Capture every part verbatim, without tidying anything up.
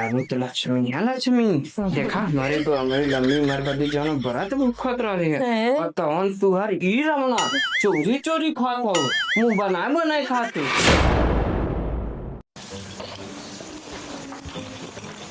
अरे तो लक्ष्मी, हाँ लक्ष्मी, देखा, हमरे तो, हमरे लम्बी उमर बदे जौन बरत भूखत रहे हैं। हैं? और तौन तुहर ई रमना चोरी चोरी खात हो, मुँह बनाए बनाए खात हो।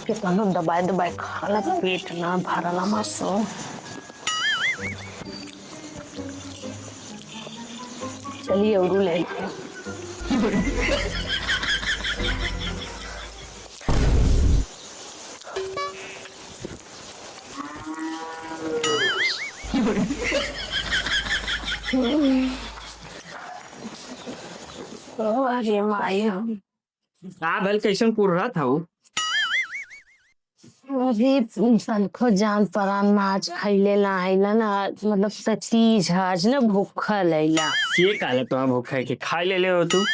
केतनो दबाए दबाए खाला, पेट ना भरला, मसो। चलिए, औरू ले। अरे माई, हम का भल, कैसन कुर्रा था वो? अरे, तनको जान परान माछ खैले ना आइला ना, मतलब, त तीज ह, आज ना भूखल आइला। के कहले तो भूखा है कि खाए ले ले हो तू?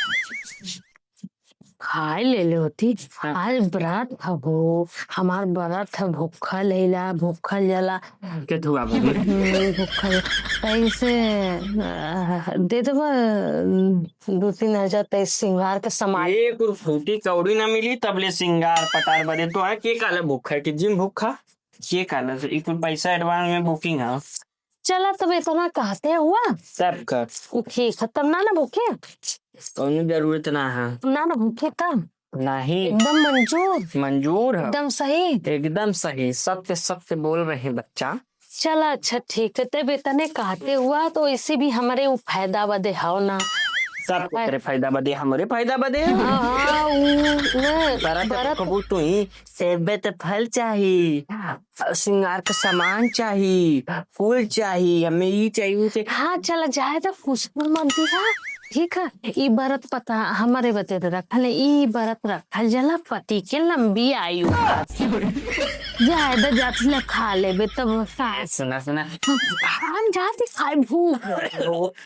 खाए ले ले होती। हाँ। आज बरात ह हो, हमार बरात ह, भूखल आइला, भूखल जाला। के धुआ बनी? हम्म, भूखल। कैसे, अ, दे देबा, दो तीन हजार तैस सिंगार के सामान। एक फूटी कौड़ी ना मिली, तब ले सिंगार पटार बदे। तो है, के काले भूखा है कि जिम भूखा? के काले से? ई कुल पैसा advance में booking है। चला, तब इतना कहते हुआ। तब का? ठीक है, तब ना ना भूखे। कौनो जरूरत ना है। ना ना भूखे तब। नहीं। एकदम मंजूर। मंजूर है। एकदम सही। एकदम सही, सत्य सत्य बोल रहे हैं बच्चा। चला, अच्छा, ठीक है, तब इतने कहते हुआ तो इसे भी हमरे उ फायदा बदे हव ना। सब तेरे फायदा बदे, हमरे फायदा बदे। हाँ, हाँ, उ, न, बरत बरत। कबू तू ही, सेबे त फल चाही, सिंगार का सामान चाही, फूल चाही, हमें ई चाही, उ चाही। हाँ, चला, जाए तो खुशबू मत दिहा, ठीक है? ई बरत पता हमरे बदे रखल है, ई बरत रखल जला पति के लंबी आयु। जाए द जात ले खा लेबे तब का। सुना, सुना। हम जाते खाए भूख।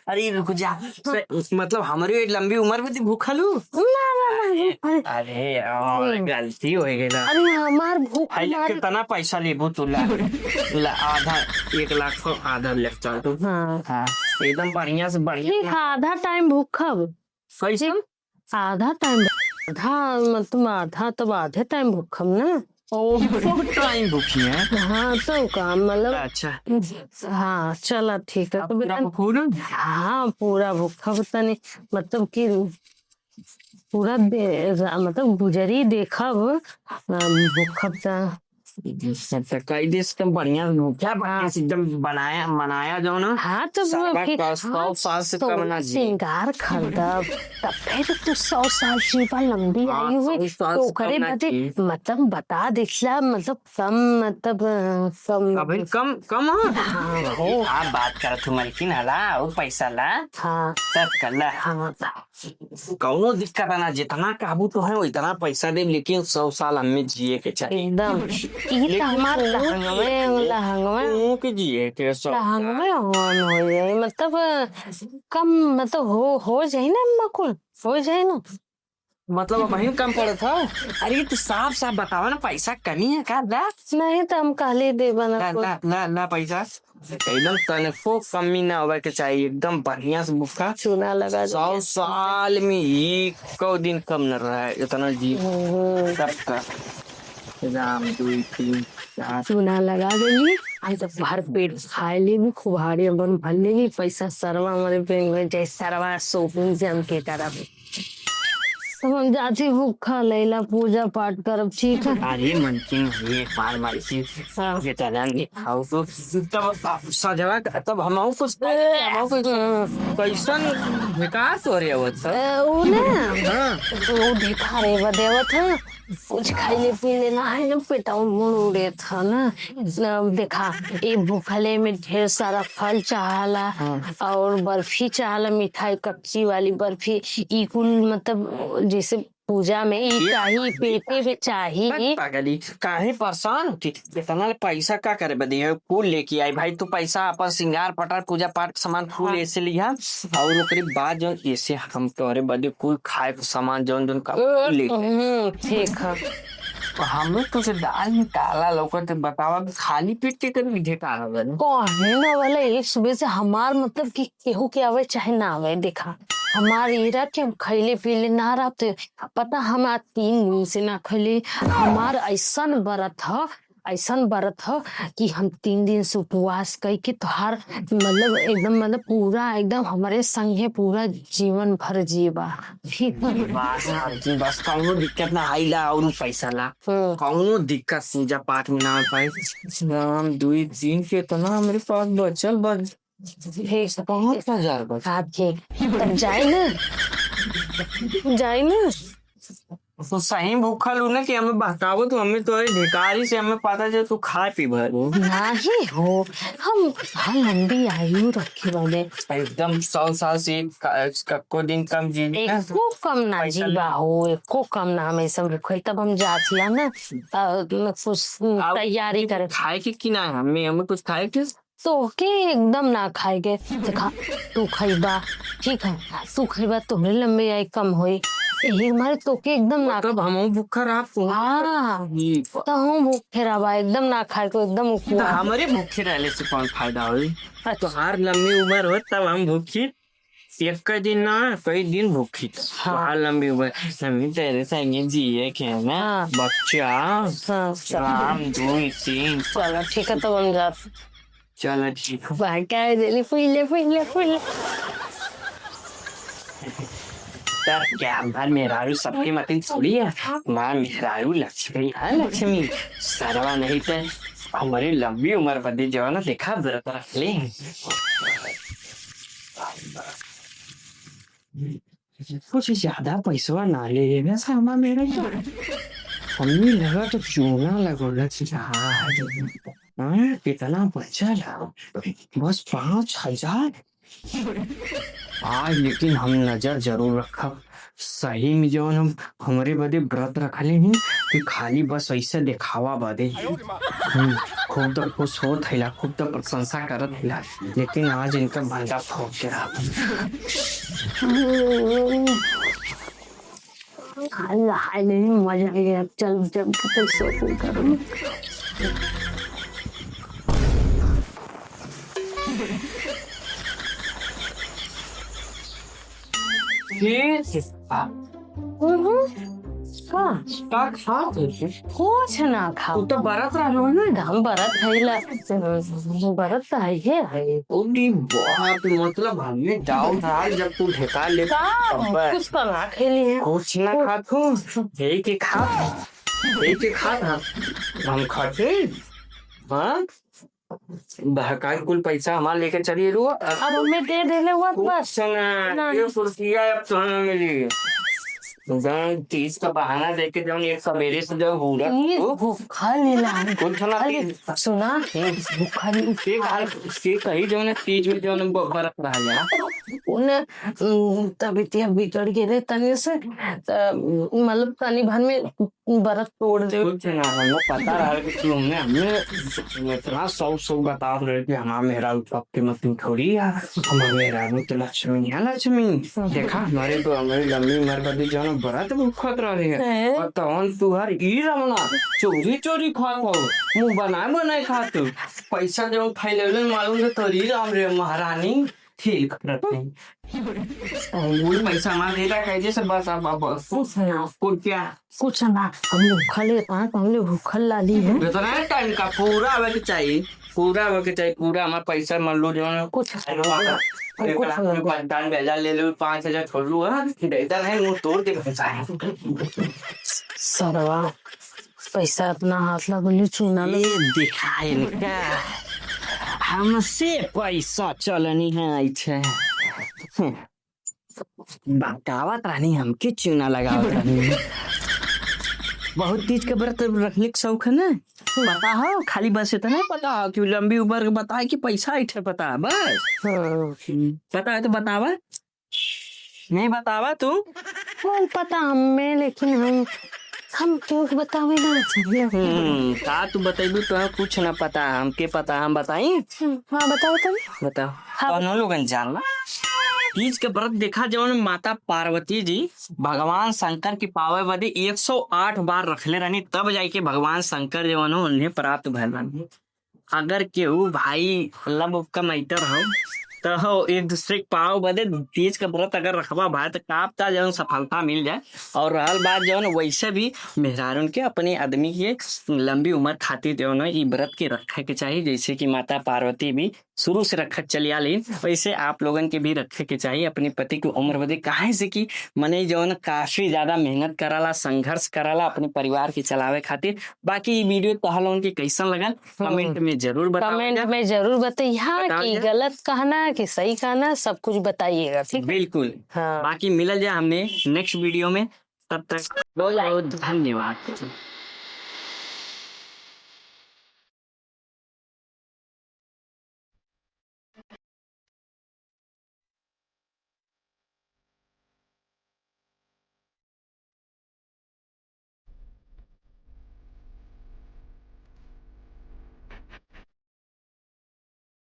अरे रुक जा। से, मतलब हमरे लंबी उमर में तू भूखल हू? ना, ना, ना, भूखल। अरे यार, हम्म। गलती हो गई ना। अरे हमार भूख भाई, मार कितना पैसा लेबू तू? ला, ला, आधा, एक लाख को आधा ले चल तू। हाँ। हाँ, एकदम बढ़िया से बढ़िया। ठीक, आधा टाइम भूखब। कैसे? आधा टाइम, आधा, मतलब आधा, तब आधे टाइम भूखब ना। ओ, सब टाइम भूखी है। हाँ, तो का, मतलब, अच्छा। हाँ, चला, ठीक है, अब तो पूरा बेटा, भूखू ना? हाँ, पूरा भूखब तनी, मतलब कि पूरा दे-, रा-, मतलब गुजरी देखब, आ, भूखब त। अच्छा, कई देश एकदम बढ़िया भूखा, बढ़िया से एकदम बनाया, मनाया जाओ ना। हाँ, तो वो सरवा फिर, का सौ हाँ, साल से तो कम ना जी। सिंगार खरीदब, तब फिर तू सौ साल जीवा, लंबी हाँ, आयु हुई, सौ साल तो से ओकरे कम ना बदे जी। मतलब बता देखला, मतलब कम, मतलब, अ, कम। अभी कम, कम है? हाँ, हो। आप बात करत हो मलकिन हला, और पैसा ला। हाँ। सब कर ला। हाँ। कौनो दिक्कत ना, जितना कहबू तो है, उतना पैसा देब, लेकिन सौ साल हमें जिए के चाहिए। एकदम। ई त लेकिन हमार तू लहंगवे, लहंगवे। तू के जिए के सौ साल। लहंगवे होन हो जाए, मतलब, कम, मतलब, हो, हो जाए ना, अम्मा कुल, हो जाए ना। मतलब, अब वहीं कम पड़त है। अरे, तू साफ साफ बतावा ना, पैसा कमी है का? ला। नहीं, तो हम कहले देबा ना ला, कुल। ला, ला, ला पैसा। एकदम तनिको कमी ना होवे के चाहिए, एकदम बढ़िया से भूखा। चूना लगा दे। सौ साल में एको दिन कम न रहा है, इतना जी। हम्म। सबका। राम, दुई, तीन, चार। चूना लगा देली, आज तो भर पेट खाए लेली, खूब हाड़ी अपन भर लेली, पैसा सरवा हमारे बैंक में जाए, सरवा shopping से हमके करब। तो हम जाती भूखा लैला पूजा पाठ करब, ठीक है? अरे मनकिन, ये मार मार के हाँ। ये चलन दिखाओ तो, तब सजवा, तब हम कुछ, हम कुछ, कैसन विकास हो रहे हो तो? ए, उ ना, हाँ। उ देखा रे बदेवत है, कुछ खाइले पीले ना है ना, पेटवा मुड़ उड़े था ना। अब देखा, ए भूखले में ढेर सारा फल चाहला हाँ। और बर्फी चाहला, मिठाई, कच्ची वाली बर्फी, ई कुल मतलब जैसे पूजा में ई ये चाही, पेटे में चाही। बस पागली, काहे परेशान होती? इतना ले पैसा का करे बदे है? कुल लेके आई भाई, तू पैसा अपन सिंगार पटार, पूजा पाठ के सामान कुल हाँ। ऐसे लिहा, और ओकरे बाद जौन ऐसे हम तोरे बदे कुल खाए के सामान जौन जौन का कुल लेके आई। हम्म, ठीक है। तो हमें तुझे दाल में काला लौकत है, बतावा कि खाली पेट के कर मीठे का हवे? कहे ना वाला, एक सुबह से हमार मतलब कि केहू के आवे चाहे ना आवे, देखा। हमार ई रहा कि हम खइले पीले ना रहते। पता, हम आज तीन दिन से ना खइले। हमार ऐसन बरत ह, ऐसन बरत ह कि हम तीन दिन से उपवास कइ के तोहार, मतलब, एकदम, मतलब, पूरा एकदम हमरे संगे पूरा जीवन भर जीबा। ठीक है? बस, बस, कौनो दिक्कत ना, हाई ला और पैसा ला। हम्म। कौनो दिक्कत, पूजा पाठ में ना पाए। राम, दुई दिन के इतना हमरे पास बचल बा। ठीक। पाँच हजार बस। हाँ, ठीक। तब जाए ना। जाए ना। तो सही भूखल हूँ ना कि हमें बहकावत हूँ, हमें तो ये भिखारी से हमें पता चले तू खाए पी भर हो। नहीं हो, हम हर लंबी आयु रखे वाले। एकदम सौ साल से एक का-, कक्को दिन कम जी। एको कम ना पैसा जीवा ले। हो, एको कम ना, हम ऐसा भूखल, तब हम जात हिया ना, अ, कुछ आप तैयारी करे। खाए के कि ना, हमें, हमें कुछ खाए के? तोहके एकदम ना खाए के। देखा, तू खइबा, ठीक है, तू खइबा, तोहरे लंबी आयु कम होई। यही मारे तोहके एकदम ना मतलब, हमहूँ भूखा रहा, तू हाँ, ई प- तहूँ भूखे रहबा, एकदम ना खाए के, एकदम तो उपवास। हमरे भूखे रहले से कौन फायदा होई? अच्छा। तोहार लंबी उम्र हो, तब हम भूखी। एक दिन ना, कई दिन भूखी। हाँ। तोहार लंबी उम्र, लंबी तेरे संगे जिए के है ना, हाँ। बच्चा। हाँ, चल। राम, दो, तीन। चलो, ठीक है, तब हम जात। चलो, ठीक है। वाह, क्या है, दिली फुइले, फुइले, फुइले। तब क्या, हमार मेहरारू सबके मतिन थोड़ी है। हमार मेहरारू लक्ष्मी है, लक्ष्मी। सरवा नहीं तो हमारी लंबी उम्र बदे जो है ना, देखा, व्रत रख ले। कुछ ज्यादा पैसवा ना ले लेना, सामा मेरा तो। हमनी लगा तो चूना लगोला से, हाँ, हाँ, कितना बचल है? बस पाँच हजार। आज लेकिन हम नजर जरूर रखब, सही में जौन हम हमरे बदे व्रत रखले हैं कि खाली बस ऐसे दिखावा बदे। हम्म, खूब तो खुश होत हैला, खूब तो प्रशंसा करत हैला, लेकिन आज इनका भंडा फोड़ के रहा। हाय, हाय, नहीं, मजा आ गया। चल, चल, चल, shopping करो। ये हम्म। का? का खात हो? कुछ ना खाओ। तू तो बरत रहलो है ना? हम बरत हईला। बरत तो है, ये है। ओ दी बात, मतलब, हमें doubt रहा जब तू ढेका ले का? तब। कुछ तो ना खेली है। कुछ ना खात हो? यही के खात? यही के खात हम? हम खाते? हाँ? बहकाई कुल पैसा हमार लेके चली रुआ। अब हमें दे देले हुआ तो बस। कुछ ना, ना। ये कुर्सिया अब तो ना मिली। जौन तीज का बहाना देके जौन एक सवेरे से जौन हुआ, ये वो भूखा नहीं ला। कुछ ना अरे, तीज। सुना, हम्म। भूखा नहीं। ये बात, ये कही जौन तीज में जौन ब-, बरत रहा है। उन्हें, उम, तबीयत बिगड़ गई रे तनी से, त, मतलब तनी भर में बरत तोड़ दे। कुछ ना, हमको पता रहा कि तू हमने, हमने इतना सौ, सौ बता रहे कि हमारा मेहरारू पक्के मत थोड़ी है, हमारा मेहरारू तो लक्ष्मी है, लक्ष्मी। देखा, हमारे तो, हमारी लंबी उम्र बदे जानो बरत भूखत रहे हैं। हैं? और तवन तू हर ई रमना, चोरी, चोरी खात हो, मुंह बनाए, बनाए खात हो। पैसा जो फैले मालूम है तो री राम रे महारानी। ठीक करत है। और पैसा हमारा देता कैसे से बस अब, अब कुछ ना। कुछ क्या? कुछ ना। हम भूखल है, पाँच हमने भूखल लाली है। इतना टाइम का पूरा आवे के चाहिए, पूरा आवे के चाहिए, पूरा हमारा पैसा मान लो जो है। कुछ अरे बाप रे, अरे कुछ बाप रे, नहीं। पाँच टाइम बेजा ले लो, पाँच हजार छोड़ लो, हाँ? देता नहीं, मुंह तोड़ दे पैसा है। सरवा, पैसा अपना हाथ लगल, चूना लगल। ये दिखाए इनका, हमसे पैसा चलनी है, ऐसे। बतावत रहनी हमके चूना लगावत रहनी। बहुत तीज के व्रत रखने के शौक है ना? पता हो, खाली बस इतना ही पता हो कि लंबी उम्र के बताए कि पैसा ऐठे पता है, बस। हाँ। पता है तो बतावा। नहीं बतावा तू? कौन पता हमें, लेकिन हम, हम क्यों बतावे ना चाहिए? हम्म, का तू बतैबू तो कुछ ना पता, हमके पता, हम बताई? हम्म, हाँ, बताओ तुम। बताओ। हाँ। कौनो लोगन जानला? तीज के व्रत देखा जौन माता पार्वती जी भगवान शंकर के पावे बदे एक सौ आठ बार रखले रहनी, तब जाके भगवान शंकर जौन हो उन्हें प्राप्त भइल रहनी। अगर केहू भाई मतलब कमाइटर हो, तो हो, एक दूसरे के पाँव बदे तीज का व्रत अगर रखबा भाई, तो का पता जौन सफलता मिल जाए। और रहल बात जौन, वैसे भी मेहरारून के अपने आदमी के लंबी उम्र खातिर जौन है, ई व्रत के रखे के चाही, जैसे कि माता पार्वती भी शुरू से रखत चली आ रही, वैसे आप लोगन के भी रखे के चाही अपने पति की उम्र बदे। काहे से कि मने जौन काफी ज्यादा मेहनत कराला, संघर्ष कराला अपने परिवार के चलावे खातिर। बाकी ई वीडियो तोहर लोगन के कैसन लगल, हम्म। कमेंट में जरूर बताओ कमेंट जा। में जरूर बताइए, हाँ, बताओ कि जा। गलत कहना कि सही कहना, सब कुछ बताइएगा, ठीक है? बिल्कुल। हाँ। बाकी मिलल जाए हमने नेक्स्ट वीडियो में, तब तक बहुत बहुत धन्यवाद।